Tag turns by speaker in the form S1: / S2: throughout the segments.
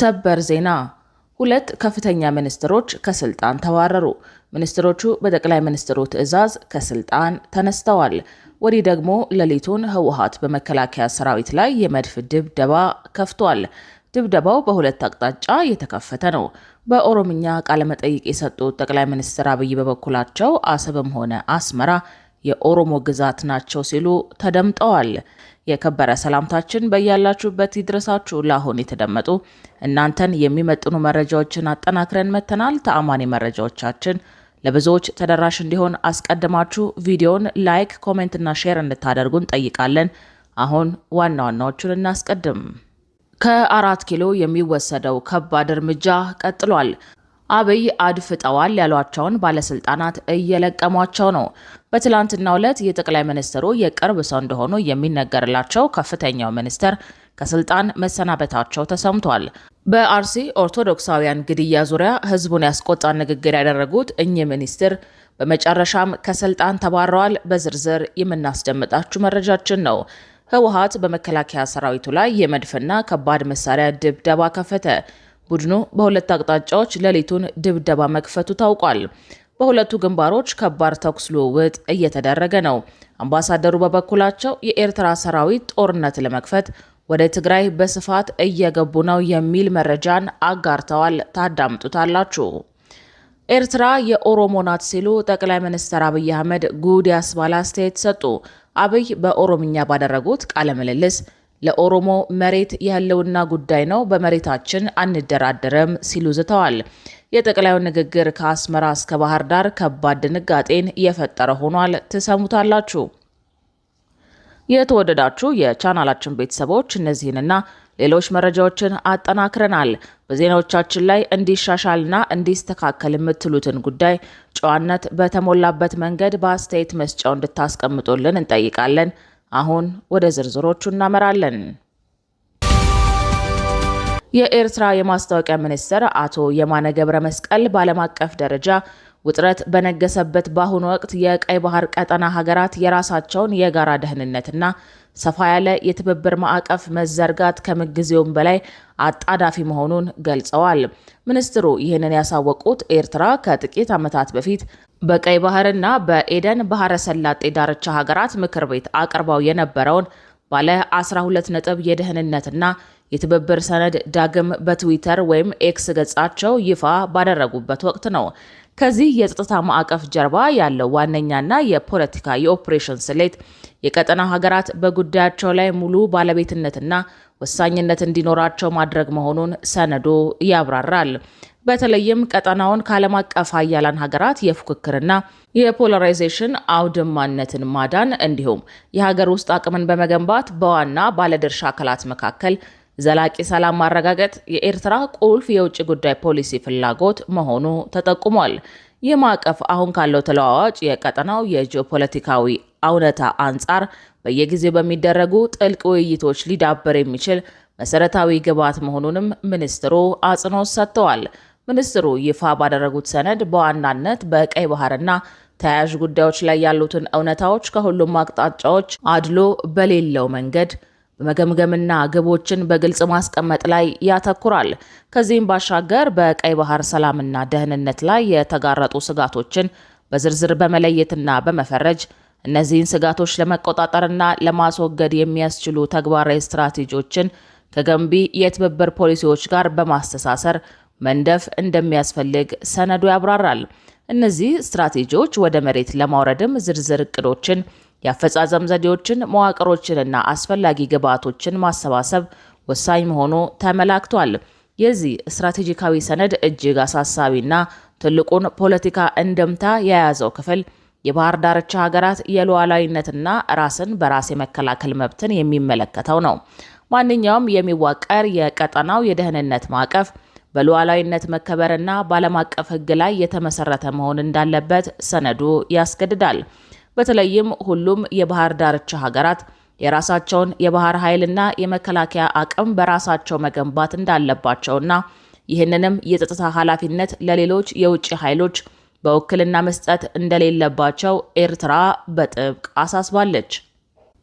S1: ሰበር ዜና! ሁለት ከፍተኛ ሚኒስትሮች ከስልጣን ተባረሩ። ሚኒስትሮቹ በጠቅላይ ሚኒስትሩ ትዕዛዝ ከስልጣን ተነስተዋል። ወዲህ ደግሞ ሌሊቱን ህወሓት በመከላከያ ሰራዊት ላይ የመድፍ ድብደባ ከፍቷል። ድብደባው በሁለት አቅጣጫ የተከፈተ ነው። በኦሮምኛ ቃለመጠይቅ የሰጡት ጠቅላይ ሚኒስትር አብይ በበኩላቸው አሰብም ሆነ አስመራ የኦሮሞ ግዛት ናቸው ሲሉ ተደምጠዋል። የከበረ ሰላምታችን በያላችሁበት ይድረሳችሁ። ለአሁን የተደመጡ እናንተን የሚመጥኑ መረጃዎችን አጠናክረን መተናል። ተአማኒ መረጃዎቻችን ለብዙዎች ተደራሽ እንዲሆን አስቀድማችሁ ቪዲዮን like፣ comment እና share እንድታደርጉ እንጠይቃለን። አሁን ዋና ዋናዎቹን እናስቀድም። ከአራት ኪሎ የሚወሰደው ከባድ እርምጃ ቀጥሏል። አብይ አድፍጠዋል ያሏቸውን ባለስልጣናት እየለቀሟቸው ነው። በትላንትናው ዕለት የጠቅላይ ሚኒስትሩ የቅርብ ሰው እንደሆኑ የሚነገርላቸው ከፍተኛው ሚኒስትር ከስልጣን መሰናበታቸው ተሰምቷል። በአርሲ ኦርቶዶክሳውያን ግድያ ዙሪያ ህዝቡን ያስቆጣ ንግግር ያደረጉት እኚህ ሚኒስትር በመጨረሻም ከስልጣን ተባረዋል። በዝርዝር የምናስደምጣችሁ መረጃችን ነው። ህወሓት በመከላከያ ሰራዊቱ ላይ የመድፍና ከባድ መሳሪያ ድብደባ ከፈተ። ቡድኑ በሁለት አቅጣጫዎች ሌሊቱን ድብደባ መክፈቱ ታውቋል። በሁለቱ ግንባሮች ከባድ ተኩስ ልውውጥ እየተደረገ ነው። አምባሳደሩ በበኩላቸው የኤርትራ ሰራዊት ጦርነት ለመክፈት ወደ ትግራይ በስፋት እየገቡ ነው የሚል መረጃን አጋርተዋል። ታዳምጡታላችሁ። ኤርትራ የኦሮሞ ናት ሲሉ ጠቅላይ ሚኒስትር አብይ አህመድ ጉድ ያስባለ አስተያየት ሰጡ። አብይ በኦሮምኛ ባደረጉት ቃለ ምልልስ ለኦሮሞ መሬት የህልውና ጉዳይ ነው፣ በመሬታችን አንደራደርም ሲሉ ዝተዋል። የጠቅላዩ ንግግር ከአስመራ እስከ ባህር ዳር ከባድ ድንጋጤን የፈጠረ ሆኗል። ትሰሙታላችሁ። የተወደዳችሁ የቻናላችን ቤተሰቦች፣ እነዚህንና ሌሎች መረጃዎችን አጠናክረናል። በዜናዎቻችን ላይ እንዲሻሻልና እንዲስተካከል የምትሉትን ጉዳይ ጨዋነት በተሞላበት መንገድ በአስተያየት መስጫው እንድታስቀምጡልን እንጠይቃለን። አሁን ወደ ዝርዝሮቹ እናመራለን። የኤርትራ የማስታወቂያ ሚኒስትር አቶ የማነ ገብረ መስቀል በዓለም አቀፍ ደረጃ ውጥረት በነገሰበት በአሁኑ ወቅት የቀይ ባህር ቀጠና ሀገራት የራሳቸውን የጋራ ደህንነትና ሰፋ ያለ የትብብር ማዕቀፍ መዘርጋት ከምንጊዜውም በላይ አጣዳፊ መሆኑን ገልጸዋል። ሚኒስትሩ ይህንን ያሳወቁት ኤርትራ ከጥቂት ዓመታት በፊት በቀይ ባህርና በኤደን ባህረ ሰላጤ ዳርቻ ሀገራት ምክር ቤት አቅርበው የነበረውን ባለ 12 ነጥብ የደህንነትና የትብብር ሰነድ ዳግም በትዊተር ወይም ኤክስ ገጻቸው ይፋ ባደረጉበት ወቅት ነው። ከዚህ የጸጥታ ማዕቀፍ ጀርባ ያለው ዋነኛና የፖለቲካ የኦፕሬሽን ስሌት የቀጠናው ሀገራት በጉዳያቸው ላይ ሙሉ ባለቤትነትና ወሳኝነት እንዲኖራቸው ማድረግ መሆኑን ሰነዱ ያብራራል። በተለይም ቀጠናውን ከዓለም አቀፍ ሀያላን ሀገራት የፉክክርና የ polarization አውድማነትን ማዳን፣ እንዲሁም የሀገር ውስጥ አቅምን በመገንባት በዋና ባለድርሻ አካላት መካከል ዘላቂ ሰላም ማረጋገጥ የኤርትራ ቁልፍ የውጭ ጉዳይ ፖሊሲ ፍላጎት መሆኑ ተጠቁሟል። ይህ ማዕቀፍ አሁን ካለው ተለዋዋጭ የቀጠናው የጂኦፖለቲካዊ እውነታ አንጻር በየጊዜው በሚደረጉ ጥልቅ ውይይቶች ሊዳበር የሚችል መሰረታዊ ግብዓት መሆኑንም ሚኒስትሩ አጽንኦት ሰጥተዋል። ሚኒስትሩ ይፋ ባደረጉት ሰነድ በዋናነት በቀይ ባህርና ተያያዥ ጉዳዮች ላይ ያሉትን እውነታዎች ከሁሉም አቅጣጫዎች አድሎ በሌለው መንገድ በመገምገምና ግቦችን በግልጽ ማስቀመጥ ላይ ያተኩራል። ከዚህም ባሻገር በቀይ ባህር ሰላምና ደህንነት ላይ የተጋረጡ ስጋቶችን በዝርዝር በመለየትና በመፈረጅ እነዚህን ስጋቶች ለመቆጣጠርና ለማስወገድ የሚያስችሉ ተግባራዊ ስትራቴጂዎችን ከገንቢ የትብብር ፖሊሲዎች ጋር በማስተሳሰር መንደፍ እንደሚያስፈልግ ሰነዱ ያብራራል። እነዚህ ስትራቴጂዎች ወደ መሬት ለማውረድም ዝርዝር እቅዶችን፣ የአፈጻጸም ዘዴዎችን፣ መዋቅሮችንና አስፈላጊ ግብዓቶችን ማሰባሰብ ወሳኝ መሆኑ ተመላክቷል። የዚህ ስትራቴጂካዊ ሰነድ እጅግ አሳሳቢና ትልቁን ፖለቲካ እንድምታ የያዘው ክፍል የባህር ዳርቻ ሀገራት የሉዓላዊነትና ራስን በራስ የመከላከል መብትን የሚመለከተው ነው። ማንኛውም የሚዋቀር የቀጠናው የደህንነት ማዕቀፍ በሉዓላዊነት መከበርና በዓለም አቀፍ ሕግ ላይ የተመሰረተ መሆን እንዳለበት ሰነዱ ያስገድዳል። በተለይም ሁሉም የባህር ዳርቻ ሀገራት የራሳቸውን የባህር ኃይልና የመከላከያ አቅም በራሳቸው መገንባት እንዳለባቸውና ይህንንም የጸጥታ ኃላፊነት ለሌሎች የውጭ ኃይሎች በውክልና መስጠት እንደሌለባቸው ኤርትራ በጥብቅ አሳስባለች።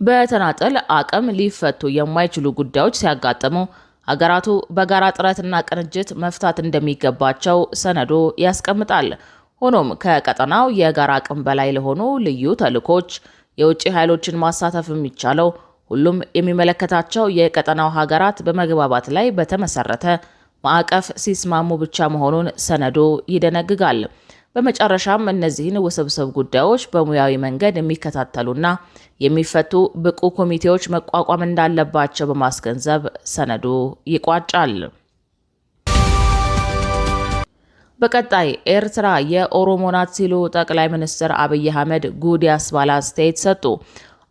S1: በተናጠል አቅም ሊፈቱ የማይችሉ ጉዳዮች ሲያጋጥሙ ሀገራቱ በጋራ ጥረትና ቅንጅት መፍታት እንደሚገባቸው ሰነዱ ያስቀምጣል። ሆኖም ከቀጠናው የጋራ አቅም በላይ ለሆኑ ልዩ ተልዕኮች የውጭ ኃይሎችን ማሳተፍ የሚቻለው ሁሉም የሚመለከታቸው የቀጠናው ሀገራት በመግባባት ላይ በተመሰረተ ማዕቀፍ ሲስማሙ ብቻ መሆኑን ሰነዱ ይደነግጋል። በመጨረሻም እነዚህን ውስብስብ ጉዳዮች በሙያዊ መንገድ የሚከታተሉና የሚፈቱ ብቁ ኮሚቴዎች መቋቋም እንዳለባቸው በማስገንዘብ ሰነዱ ይቋጫል። በቀጣይ ኤርትራ የኦሮሞ ናት ሲሉ ጠቅላይ ሚኒስትር አብይ አህመድ ጉድ ያስባለ አስተያየት ሰጡ።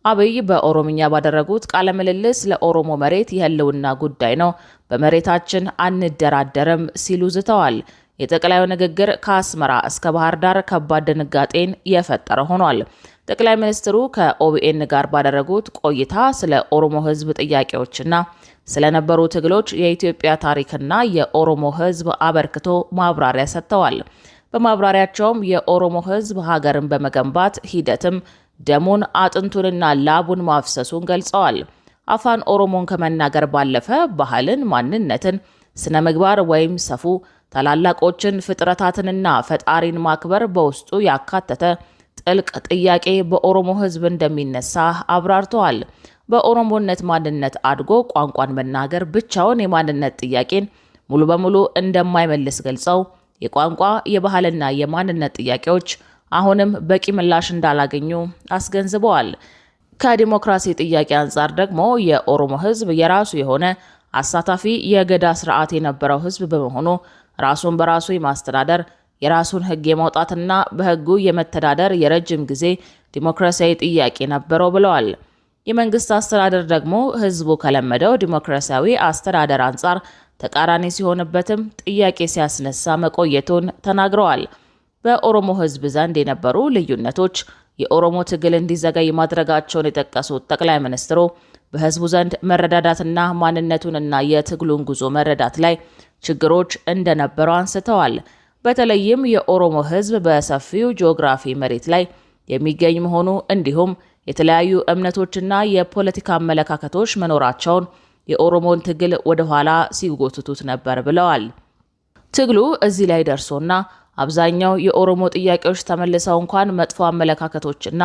S1: አብይ በኦሮምኛ ባደረጉት ቃለ ምልልስ ለኦሮሞ መሬት የህልውና ጉዳይ ነው፣ በመሬታችን አንደራደርም ሲሉ ዝተዋል። የጠቅላዩ ንግግር ከአስመራ እስከ ባህር ዳር ከባድ ድንጋጤን የፈጠረ ሆኗል። ጠቅላይ ሚኒስትሩ ከኦቢኤን ጋር ባደረጉት ቆይታ ስለ ኦሮሞ ህዝብ ጥያቄዎችና ስለነበሩ ትግሎች፣ የኢትዮጵያ ታሪክና የኦሮሞ ህዝብ አበርክቶ ማብራሪያ ሰጥተዋል። በማብራሪያቸውም የኦሮሞ ህዝብ ሀገርን በመገንባት ሂደትም ደሙን አጥንቱንና ላቡን ማፍሰሱን ገልጸዋል። አፋን ኦሮሞን ከመናገር ባለፈ ባህልን፣ ማንነትን፣ ስነ ምግባር ወይም ሰፉ፣ ታላላቆችን፣ ፍጥረታትንና ፈጣሪን ማክበር በውስጡ ያካተተ ጥልቅ ጥያቄ በኦሮሞ ህዝብ እንደሚነሳ አብራርተዋል። በኦሮሞነት ማንነት አድጎ ቋንቋን መናገር ብቻውን የማንነት ጥያቄን ሙሉ በሙሉ እንደማይመልስ ገልጸው የቋንቋ፣ የባህልና የማንነት ጥያቄዎች አሁንም በቂ ምላሽ እንዳላገኙ አስገንዝበዋል። ከዲሞክራሲ ጥያቄ አንጻር ደግሞ የኦሮሞ ህዝብ የራሱ የሆነ አሳታፊ የገዳ ስርዓት የነበረው ህዝብ በመሆኑ ራሱን በራሱ የማስተዳደር፣ የራሱን ህግ የማውጣትና በህጉ የመተዳደር የረጅም ጊዜ ዲሞክራሲያዊ ጥያቄ ነበረው ብለዋል። የመንግስት አስተዳደር ደግሞ ህዝቡ ከለመደው ዲሞክራሲያዊ አስተዳደር አንጻር ተቃራኒ ሲሆንበትም ጥያቄ ሲያስነሳ መቆየቱን ተናግረዋል። በኦሮሞ ህዝብ ዘንድ የነበሩ ልዩነቶች የኦሮሞ ትግል እንዲዘገይ ማድረጋቸውን የጠቀሱት ጠቅላይ ሚኒስትሩ በህዝቡ ዘንድ መረዳዳትና ማንነቱንና የትግሉን ጉዞ መረዳት ላይ ችግሮች እንደነበሩ አንስተዋል። በተለይም የኦሮሞ ህዝብ በሰፊው ጂኦግራፊ መሬት ላይ የሚገኝ መሆኑ እንዲሁም የተለያዩ እምነቶችና የፖለቲካ አመለካከቶች መኖራቸውን የኦሮሞን ትግል ወደኋላ ሲጎትቱት ነበር ብለዋል። ትግሉ እዚህ ላይ ደርሶና አብዛኛው የኦሮሞ ጥያቄዎች ተመልሰው እንኳን መጥፎ አመለካከቶችና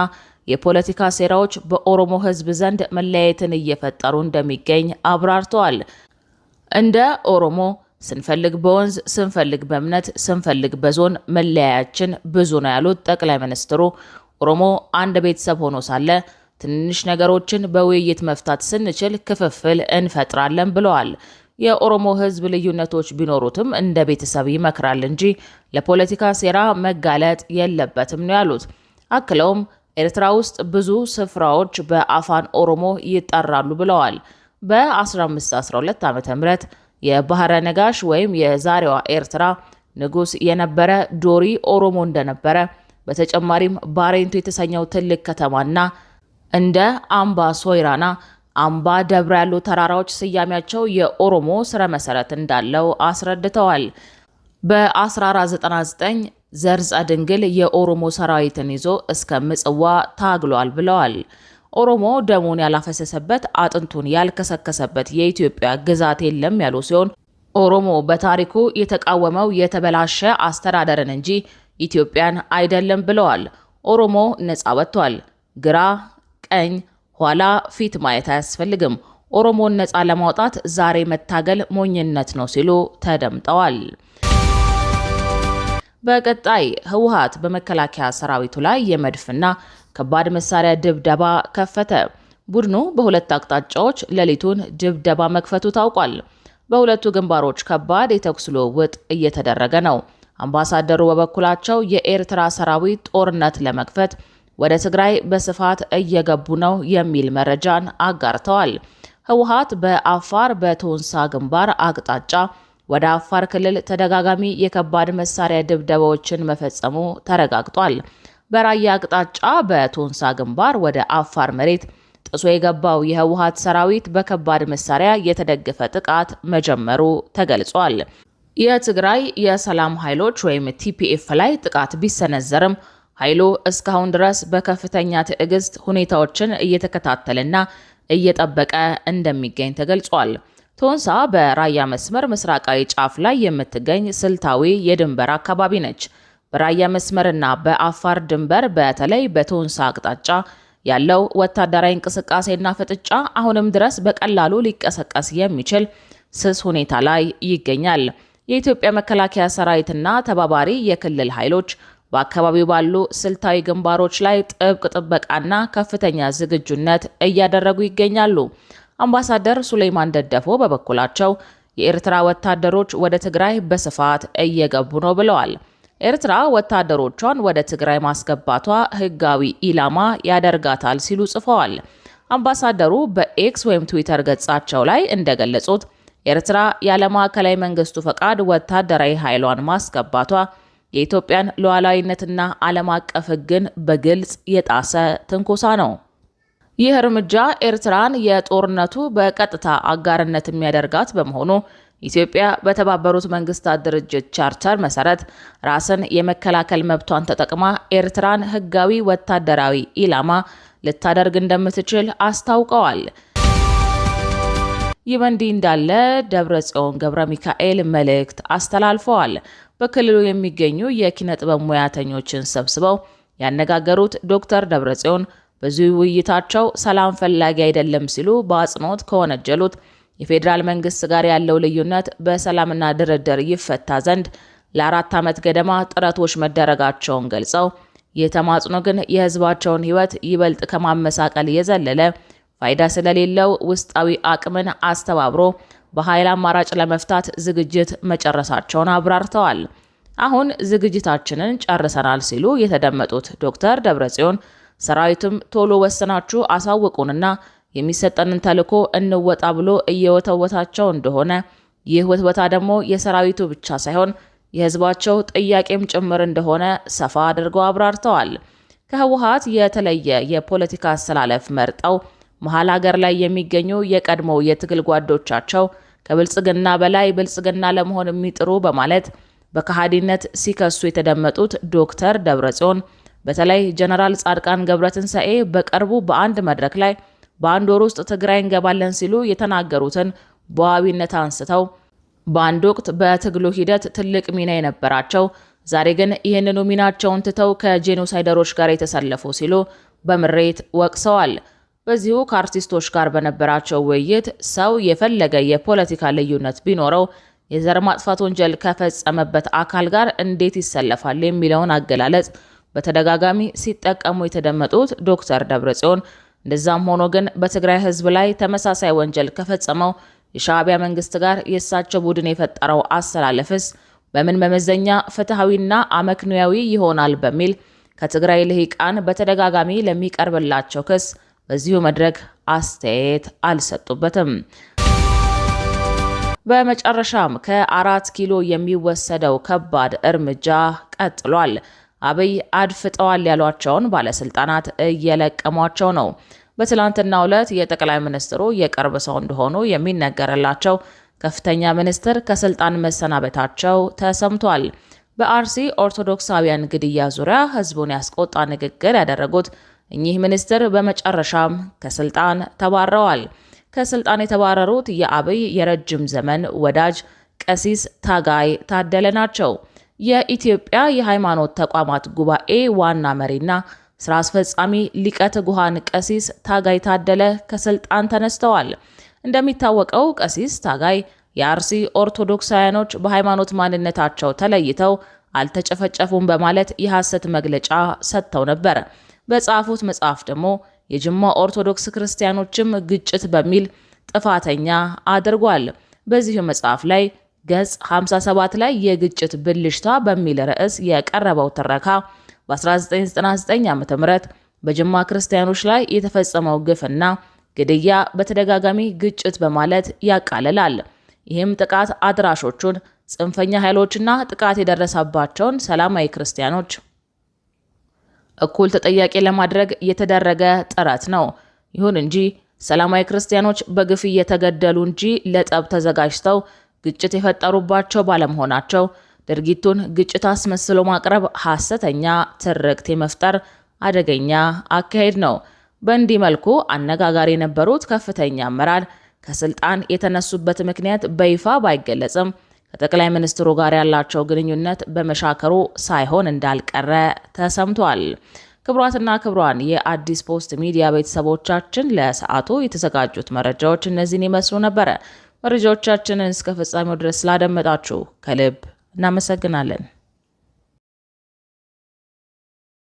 S1: የፖለቲካ ሴራዎች በኦሮሞ ህዝብ ዘንድ መለያየትን እየፈጠሩ እንደሚገኝ አብራርተዋል። እንደ ኦሮሞ ስንፈልግ በወንዝ፣ ስንፈልግ በእምነት፣ ስንፈልግ በዞን መለያያችን ብዙ ነው ያሉት ጠቅላይ ሚኒስትሩ ኦሮሞ አንድ ቤተሰብ ሆኖ ሳለ ትንንሽ ነገሮችን በውይይት መፍታት ስንችል ክፍፍል እንፈጥራለን ብለዋል። የኦሮሞ ህዝብ ልዩነቶች ቢኖሩትም እንደ ቤተሰብ ይመክራል እንጂ ለፖለቲካ ሴራ መጋለጥ የለበትም ነው ያሉት። አክለውም ኤርትራ ውስጥ ብዙ ስፍራዎች በአፋን ኦሮሞ ይጠራሉ ብለዋል። በ1512 ዓ.ም የባህረ ነጋሽ ወይም የዛሬዋ ኤርትራ ንጉስ የነበረ ዶሪ ኦሮሞ እንደነበረ፣ በተጨማሪም ባሬንቱ የተሰኘው ትልቅ ከተማና እንደ አምባ ሶይራና አምባ ደብረ ያሉ ተራራዎች ስያሜያቸው የኦሮሞ ስረ መሰረት እንዳለው አስረድተዋል። በ1499 ዘርጸ ድንግል የኦሮሞ ሰራዊትን ይዞ እስከ ምጽዋ ታግሏል ብለዋል። ኦሮሞ ደሙን ያላፈሰሰበት፣ አጥንቱን ያልከሰከሰበት የኢትዮጵያ ግዛት የለም ያሉ ሲሆን ኦሮሞ በታሪኩ የተቃወመው የተበላሸ አስተዳደርን እንጂ ኢትዮጵያን አይደለም ብለዋል። ኦሮሞ ነጻ ወጥቷል። ግራ ቀኝ፣ ኋላ ፊት ማየት አያስፈልግም። ኦሮሞን ነጻ ለማውጣት ዛሬ መታገል ሞኝነት ነው ሲሉ ተደምጠዋል። በቀጣይ ህወሓት በመከላከያ ሰራዊቱ ላይ የመድፍና ከባድ መሳሪያ ድብደባ ከፈተ። ቡድኑ በሁለት አቅጣጫዎች ሌሊቱን ድብደባ መክፈቱ ታውቋል። በሁለቱ ግንባሮች ከባድ የተኩስ ልውውጥ እየተደረገ ነው። አምባሳደሩ በበኩላቸው የኤርትራ ሰራዊት ጦርነት ለመክፈት ወደ ትግራይ በስፋት እየገቡ ነው የሚል መረጃን አጋርተዋል። ህወሓት በአፋር በቶንሳ ግንባር አቅጣጫ ወደ አፋር ክልል ተደጋጋሚ የከባድ መሳሪያ ድብደባዎችን መፈጸሙ ተረጋግጧል። በራያ አቅጣጫ በቶንሳ ግንባር ወደ አፋር መሬት ጥሶ የገባው የህወሓት ሰራዊት በከባድ መሳሪያ የተደገፈ ጥቃት መጀመሩ ተገልጿል። የትግራይ የሰላም ኃይሎች ወይም ቲፒኤፍ ላይ ጥቃት ቢሰነዘርም ኃይሉ እስካሁን ድረስ በከፍተኛ ትዕግስት ሁኔታዎችን እየተከታተለና እየጠበቀ እንደሚገኝ ተገልጿል። ቶንሳ በራያ መስመር ምስራቃዊ ጫፍ ላይ የምትገኝ ስልታዊ የድንበር አካባቢ ነች። በራያ መስመርና በአፋር ድንበር በተለይ በቶንሳ አቅጣጫ ያለው ወታደራዊ እንቅስቃሴና ፍጥጫ አሁንም ድረስ በቀላሉ ሊቀሰቀስ የሚችል ስስ ሁኔታ ላይ ይገኛል። የኢትዮጵያ መከላከያ ሰራዊትና ተባባሪ የክልል ኃይሎች በአካባቢው ባሉ ስልታዊ ግንባሮች ላይ ጥብቅ ጥበቃና ከፍተኛ ዝግጁነት እያደረጉ ይገኛሉ። አምባሳደር ሱሌይማን ደደፎ በበኩላቸው የኤርትራ ወታደሮች ወደ ትግራይ በስፋት እየገቡ ነው ብለዋል። ኤርትራ ወታደሮቿን ወደ ትግራይ ማስገባቷ ሕጋዊ ኢላማ ያደርጋታል ሲሉ ጽፈዋል። አምባሳደሩ በኤክስ ወይም ትዊተር ገጻቸው ላይ እንደገለጹት ኤርትራ ያለ ማዕከላዊ መንግስቱ ፈቃድ ወታደራዊ ኃይሏን ማስገባቷ የኢትዮጵያን ሉዓላዊነትና ዓለም አቀፍ ሕግን በግልጽ የጣሰ ትንኮሳ ነው። ይህ እርምጃ ኤርትራን የጦርነቱ በቀጥታ አጋርነት የሚያደርጋት በመሆኑ ኢትዮጵያ በተባበሩት መንግስታት ድርጅት ቻርተር መሰረት ራስን የመከላከል መብቷን ተጠቅማ ኤርትራን ሕጋዊ ወታደራዊ ኢላማ ልታደርግ እንደምትችል አስታውቀዋል። ይህ በእንዲህ እንዳለ ደብረ ጽዮን ገብረ ሚካኤል መልእክት አስተላልፈዋል። በክልሉ የሚገኙ የኪነ ጥበብ ሙያተኞችን ሰብስበው ያነጋገሩት ዶክተር ደብረ ጽዮን በዚሁ ውይይታቸው ሰላም ፈላጊ አይደለም ሲሉ በአጽንኦት ከወነጀሉት የፌዴራል መንግስት ጋር ያለው ልዩነት በሰላምና ድርድር ይፈታ ዘንድ ለ4 ዓመት ገደማ ጥረቶች መደረጋቸውን ገልጸው ይህ ተማጽኖ ግን የህዝባቸውን ህይወት ይበልጥ ከማመሳቀል የዘለለ ፋይዳ ስለሌለው ውስጣዊ አቅምን አስተባብሮ በኃይል አማራጭ ለመፍታት ዝግጅት መጨረሳቸውን አብራርተዋል። አሁን ዝግጅታችንን ጨርሰናል ሲሉ የተደመጡት ዶክተር ደብረጽዮን ሰራዊትም ቶሎ ወሰናችሁ አሳውቁንና የሚሰጠንን ተልዕኮ እንወጣ ብሎ እየወተወታቸው እንደሆነ፣ ይህ ውትወታ ደግሞ የሰራዊቱ ብቻ ሳይሆን የህዝባቸው ጥያቄም ጭምር እንደሆነ ሰፋ አድርገው አብራርተዋል። ከህወሓት የተለየ የፖለቲካ አሰላለፍ መርጠው መሀል ሀገር ላይ የሚገኙ የቀድሞ የትግል ጓዶቻቸው ከብልጽግና በላይ ብልጽግና ለመሆን የሚጥሩ በማለት በከሃዲነት ሲከሱ የተደመጡት ዶክተር ደብረጽዮን በተለይ ጀነራል ጻድቃን ገብረትንሳኤ በቅርቡ በአንድ መድረክ ላይ በአንድ ወር ውስጥ ትግራይ እንገባለን ሲሉ የተናገሩትን በዋቢነት አንስተው በአንድ ወቅት በትግሉ ሂደት ትልቅ ሚና የነበራቸው ዛሬ ግን ይህንኑ ሚናቸውን ትተው ከጄኖሳይደሮች ጋር የተሰለፉ ሲሉ በምሬት ወቅሰዋል። በዚሁ ከአርቲስቶች ጋር በነበራቸው ውይይት ሰው የፈለገ የፖለቲካ ልዩነት ቢኖረው የዘር ማጥፋት ወንጀል ከፈጸመበት አካል ጋር እንዴት ይሰለፋል የሚለውን አገላለጽ በተደጋጋሚ ሲጠቀሙ የተደመጡት ዶክተር ደብረጽዮን እንደዛም ሆኖ ግን በትግራይ ሕዝብ ላይ ተመሳሳይ ወንጀል ከፈጸመው የሻዕቢያ መንግስት ጋር የእሳቸው ቡድን የፈጠረው አሰላለፍስ በምን መመዘኛ ፍትሐዊና አመክንያዊ ይሆናል በሚል ከትግራይ ልሂቃን በተደጋጋሚ ለሚቀርብላቸው ክስ በዚሁ መድረክ አስተያየት አልሰጡበትም። በመጨረሻም ከ4 ኪሎ የሚወሰደው ከባድ እርምጃ ቀጥሏል። አብይ አድፍጠዋል ያሏቸውን ባለስልጣናት እየለቀሟቸው ነው። በትላንትናው ዕለት የጠቅላይ ሚኒስትሩ የቅርብ ሰው እንደሆኑ የሚነገርላቸው ከፍተኛ ሚኒስትር ከስልጣን መሰናበታቸው ተሰምቷል። በአርሲ ኦርቶዶክሳውያን ግድያ ዙሪያ ህዝቡን ያስቆጣ ንግግር ያደረጉት እኚህ ሚኒስትር በመጨረሻም ከስልጣን ተባረዋል። ከስልጣን የተባረሩት የአብይ የረጅም ዘመን ወዳጅ ቀሲስ ታጋይ ታደለ ናቸው። የኢትዮጵያ የሃይማኖት ተቋማት ጉባኤ ዋና መሪና ስራ አስፈጻሚ ሊቀ ትጉሃን ቀሲስ ታጋይ ታደለ ከስልጣን ተነስተዋል። እንደሚታወቀው ቀሲስ ታጋይ የአርሲ ኦርቶዶክሳውያኖች በሃይማኖት ማንነታቸው ተለይተው አልተጨፈጨፉም በማለት የሐሰት መግለጫ ሰጥተው ነበር። በጻፉት መጽሐፍ ደግሞ የጅማ ኦርቶዶክስ ክርስቲያኖችም ግጭት በሚል ጥፋተኛ አድርጓል። በዚሁ መጽሐፍ ላይ ገጽ 57 ላይ የግጭት ብልሽታ በሚል ርዕስ የቀረበው ትረካ በ1999 ዓ.ም በጅማ ክርስቲያኖች ላይ የተፈጸመው ግፍና ግድያ በተደጋጋሚ ግጭት በማለት ያቃልላል። ይህም ጥቃት አድራሾቹን ጽንፈኛ ኃይሎችና ጥቃት የደረሰባቸውን ሰላማዊ ክርስቲያኖች እኩል ተጠያቂ ለማድረግ የተደረገ ጥረት ነው። ይሁን እንጂ ሰላማዊ ክርስቲያኖች በግፍ እየተገደሉ እንጂ ለጠብ ተዘጋጅተው ግጭት የፈጠሩባቸው ባለመሆናቸው ድርጊቱን ግጭት አስመስሎ ማቅረብ ሐሰተኛ ትርክት የመፍጠር አደገኛ አካሄድ ነው። በእንዲህ መልኩ አነጋጋሪ የነበሩት ከፍተኛ አመራር ከስልጣን የተነሱበት ምክንያት በይፋ ባይገለጽም ከጠቅላይ ሚኒስትሩ ጋር ያላቸው ግንኙነት በመሻከሩ ሳይሆን እንዳልቀረ ተሰምቷል። ክቡራትና ክቡራን የአዲስ ፖስት ሚዲያ ቤተሰቦቻችን፣ ለሰዓቱ የተዘጋጁት መረጃዎች እነዚህን ይመስሉ ነበረ። መረጃዎቻችንን እስከ ፍጻሜው ድረስ ስላደመጣችሁ ከልብ እናመሰግናለን።